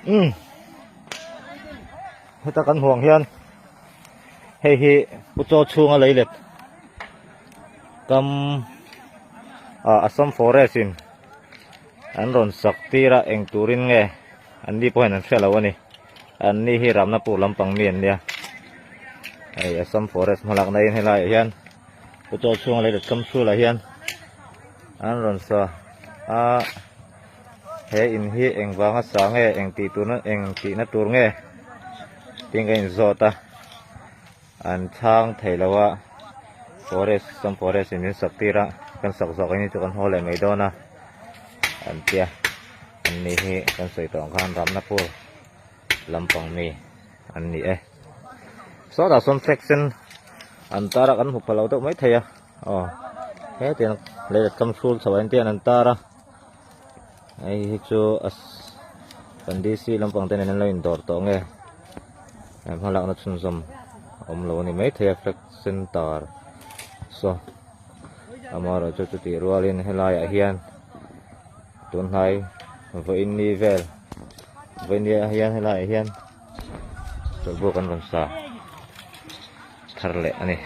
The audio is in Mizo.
Umm heta kan huang hian hei hi pu chaw chhunga lei let kam ah Assam forest in an rawn sak tir a eng turin nge an ni pawh hian an hre lo a ni an ni hi ramna pur lampang mi an nia hei Assam forest hmalakna in helaiah hian pu chaw chhunga lei let kam chhulah hian an rawn sa a. He in hi eng vanga sa nge eng tih turna eng tihna tur nge tiin ka inzawt a an chhang thei lo a forest some forest in min sak tir a kan sak zawk ang hi chu kan haw leh mai dawn a an tia an ni hi kan sawi tawh ang khan ramna pur lampang mi an ni e sawtah sawn flag sen an tar a kan hmu pha lo deuh mai thei a aw hetiang lei kam hrul chho ah hian an tar a. Hei hi chu kan DC lampang te nen an lo indawr tawh nge hmalakna chhunzawm a awm lo a ni maithei a flag center saw amaherawh chu chutih rualin helaiah hian tunhnai vawiin ni vel vawiin ni ah hian helaiah hian chawlhbuk an rawn sa thar leh a ni.